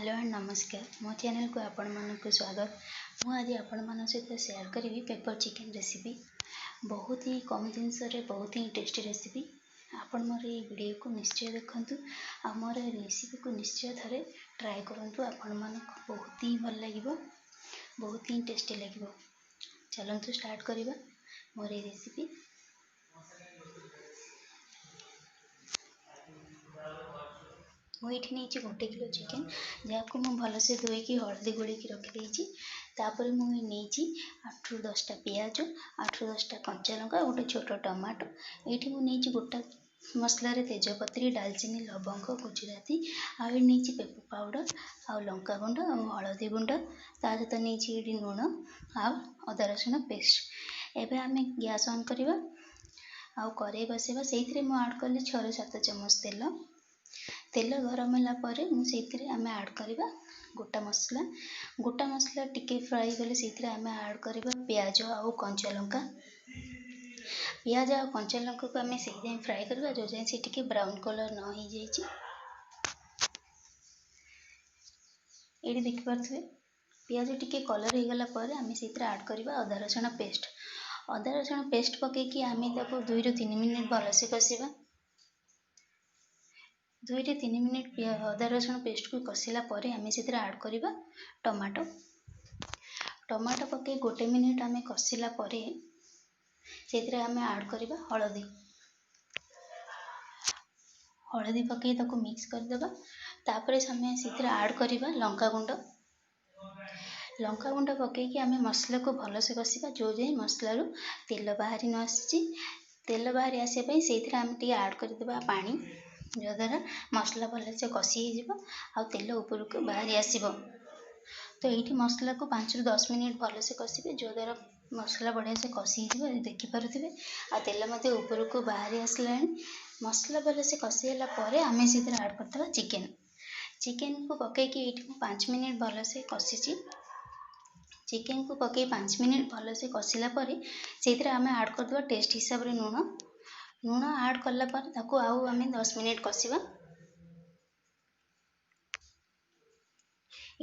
Hello and ନମସ୍କାର, ମୋ ଚ୍ୟାନେଲକୁ ଆପଣମାନଙ୍କୁ ସ୍ୱାଗତ। ମୁଁ ଆଜି ଆପଣମାନଙ୍କ ସହିତ ସେୟାର କରିବି ପେପର୍ ଚିକେନ୍ ରେସିପି। ବହୁତ ହି କମ୍ ଜିନିଷରେ ବହୁତ ହିଁ ଟେଷ୍ଟି ରେସିପି। ଆପଣ ମୋର ଏଇ ଭିଡ଼ିଓକୁ ନିଶ୍ଚୟ ଦେଖନ୍ତୁ ଆଉ ମୋର ଏ ରେସିପିକୁ ନିଶ୍ଚୟ ଥରେ ଟ୍ରାଏ କରନ୍ତୁ। ଆପଣମାନଙ୍କୁ ବହୁତ ହିଁ ଭଲ ଲାଗିବ, ବହୁତ ହିଁ ଟେଷ୍ଟି ଲାଗିବ। ଚାଲନ୍ତୁ ଷ୍ଟାର୍ଟ କରିବା ମୋର ଏଇ ରେସିପି। ମୁଁ ଏଇଠି ନେଇଛି 1 କିଲୋ ଚିକେନ୍, ଯାହାକୁ ମୁଁ ଭଲସେ ଧୋଇକି ହଳଦୀ ଗୋଳେଇକି ରଖିଦେଇଛି। ତାପରେ ମୁଁ ନେଇଛି 8ରୁ 10ଟା ପିଆଜ, 8ରୁ 10ଟା କଞ୍ଚା ଲଙ୍କା, ଗୋଟେ ଛୋଟ ଟମାଟୋ। ଏଇଠି ମୁଁ ନେଇଛି ଗୋଟା ମସଲାରେ ତେଜପତ୍ରୀ, ଡାଲଚିନି, ଲବଙ୍ଗ, ଗୁଜୁରାତି, ଆଉ ଏଇଠି ନେଇଛି ପେପର୍ ପାଉଡ଼ର ଆଉ ଲଙ୍କା ଗୁଣ୍ଡ ଆଉ ହଳଦୀ ଗୁଣ୍ଡ। ତା ସହିତ ନେଇଛି ଏଇଠି ଲୁଣ ଆଉ ଅଦା ରସୁଣ ପେଷ୍ଟ। ଏବେ ଆମେ ଗ୍ୟାସ୍ ଅନ୍ କରିବା ଆଉ କରେଇ ବସେଇବା। ସେଇଥିରେ ମୁଁ ଆଡ଼୍ କଲି 6ରୁ 7 ଚାମଚ ତେଲ। ତେଲ ଗରମ ହେଲା ପରେ ମୁଁ ସେଇଥିରେ ଆମେ ଆଡ଼୍ କରିବା ଗୋଟା ମସଲା। ଗୋଟା ମସଲା ଟିକେ ଫ୍ରାଏ ହେଇଗଲେ ସେଇଥିରେ ଆମେ ଆଡ଼୍ କରିବା ପିଆଜ ଆଉ କଞ୍ଚା ଲଙ୍କା। ପିଆଜ ଆଉ କଞ୍ଚା ଲଙ୍କାକୁ ଆମେ ସେଇ ଯାଏଁ ଫ୍ରାଏ କରିବା ଯେଉଁ ଯାଏଁ ସେ ଟିକେ ବ୍ରାଉନ୍ କଲର୍ ନ ହେଇଯାଇଛି। ଏଇଠି ଦେଖିପାରୁଥିବେ ପିଆଜ ଟିକେ କଲର୍ ହେଇଗଲା ପରେ ଆମେ ସେଇଥିରେ ଆଡ଼୍ କରିବା ଅଦା ରସୁଣ ପେଷ୍ଟ। ଅଦା ରସୁଣ ପେଷ୍ଟ ପକାଇକି ଆମେ ତାକୁ 2ରୁ 3 ମିନିଟ୍ ଭଲସେ କଷିବା। 2ରୁ 3 ମିନିଟ୍ ଅଦା ରସୁଣ ପେଷ୍ଟକୁ କଷିଲା ପରେ ଆମେ ସେଥିରେ ଆଡ଼୍ କରିବା ଟମାଟୋ। ଟମାଟୋ ପକାଇ 1 ମିନିଟ୍ ଆମେ କଷିଲା ପରେ ସେଥିରେ ଆମେ ଆଡ଼୍ କରିବା ହଳଦୀ। ହଳଦୀ ପକାଇ ତାକୁ ମିକ୍ସ କରିଦେବା। ତାପରେ ଆମେ ସେଥିରେ ଆଡ଼୍ କରିବା ଲଙ୍କା ଗୁଣ୍ଡ। ଲଙ୍କା ଗୁଣ୍ଡ ପକାଇକି ଆମେ ମସଲାକୁ ଭଲସେ କଷିବା ଯେଉଁ ଯାଏଁ ମସଲାରୁ ତେଲ ବାହାରି ନ ଆସିଛି। ତେଲ ବାହାରି ଆସିବା ପାଇଁ ସେଇଥିରେ ଆମେ ଟିକେ ଆଡ଼୍ କରିଦେବା ପାଣି, ଯଦ୍ୱାରା ମସଲା ଭଲସେ କଷି ହେଇଯିବ ଆଉ ତେଲ ଉପରକୁ ବାହାରି ଆସିବ। ତ ଏଇଠି ମସଲାକୁ 5ରୁ 10 ମିନିଟ୍ ଭଲସେ କଷିବେ, ଯଦ୍ୱାରା ମସଲା ବଢ଼ିଆ ସେ କଷି ହେଇଯିବ। ଦେଖିପାରୁଥିବେ ଆଉ ତେଲ ମଧ୍ୟ ଉପରକୁ ବାହାରି ଆସିଲାଣି। ମସଲା ଭଲସେ କଷି ହେଲା ପରେ ଆମେ ସେଥିରେ ଆଡ଼୍ କରିଦେବା ଚିକେନ୍। ଚିକେନ୍କୁ ପକାଇକି ଏଇଠି ମୁଁ 5 ମିନିଟ୍ ଭଲସେ କଷିଛି। ଚିକେନ୍କୁ ପକାଇ 5 ମିନିଟ୍ ଭଲସେ କଷିଲା ପରେ ସେଇଥିରେ ଆମେ ଆଡ଼୍ କରିଦେବା ଟେଷ୍ଟ ହିସାବରେ ଲୁଣ। ଲୁଣ ଆଡ଼୍ କଲା ପରେ ତାକୁ ଆଉ ଆମେ 10 ମିନିଟ୍ କଷିବା।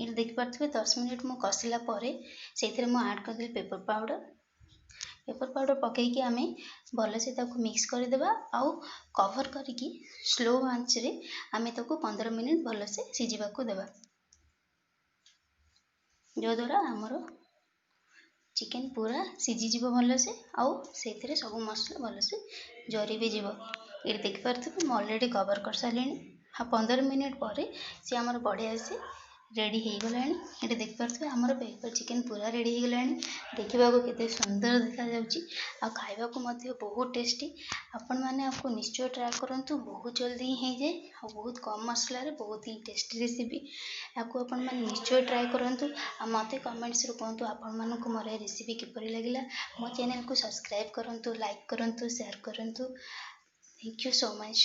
ଏଇଠି ଦେଖିପାରୁଥିବେ 10 ମିନିଟ୍ ମୁଁ କଷିଲା ପରେ ସେଇଥିରେ ମୁଁ ଆଡ଼୍ କରିଦେଲି ପେପର୍ ପାଉଡ଼ର। ପେପର୍ ପାଉଡ଼ର ପକାଇକି ଆମେ ଭଲସେ ତାକୁ ମିକ୍ସ କରିଦେବା ଆଉ କଭର୍ କରିକି ସ୍ଲୋ ଆଞ୍ଚରେ ଆମେ ତାକୁ 15 ମିନିଟ୍ ଭଲସେ ସିଝିବାକୁ ଦେବା, ଯଦ୍ୱାରା ଆମର ଚିକେନ୍ ପୁରା ସିଝିଯିବ ଭଲସେ ଆଉ ସେଇଥିରେ ସବୁ ମସଲା ଭଲସେ ଜରି ବି ଯିବ। ଏଇଠି ଦେଖିପାରୁଥିବେ ମୁଁ ଅଲରେଡ଼ି କଭର୍ କରିସାରିଲିଣି। ଆଉ 15 ମିନିଟ୍ ପରେ ସିଏ ଆମର ବଢ଼ିଆ ସେ ରେଡ଼ି ହେଇଗଲାଣି। ଏଠି ଦେଖିପାରୁଥିବେ ଆମର ପେପର୍ ଚିକେନ୍ ପୁରା ରେଡ଼ି ହେଇଗଲାଣି। ଦେଖିବାକୁ କେତେ ସୁନ୍ଦର ଦେଖାଯାଉଛି ଆଉ ଖାଇବାକୁ ମଧ୍ୟ ବହୁତ ଟେଷ୍ଟି। ଆପଣମାନେ ଆକୁ ନିଶ୍ଚୟ ଟ୍ରାଏ କରନ୍ତୁ, ବହୁତ ଜଲ୍ଦି ହିଁ ହେଇଯାଏ ଆଉ ବହୁତ କମ୍ ମସଲାରେ ବହୁତ ହିଁ ଟେଷ୍ଟି ରେସିପି। ଆକୁ ଆପଣମାନେ ନିଶ୍ଚୟ ଟ୍ରାଏ କରନ୍ତୁ ଆଉ ମୋତେ କମେଣ୍ଟସରେ କୁହନ୍ତୁ ଆପଣମାନଙ୍କୁ ମୋର ଏ ରେସିପି କିପରି ଲାଗିଲା। ମୋ ଚ୍ୟାନେଲକୁ ସବସ୍କ୍ରାଇବ୍ କରନ୍ତୁ, ଲାଇକ୍ କରନ୍ତୁ, ସେୟାର କରନ୍ତୁ। Thank you so much.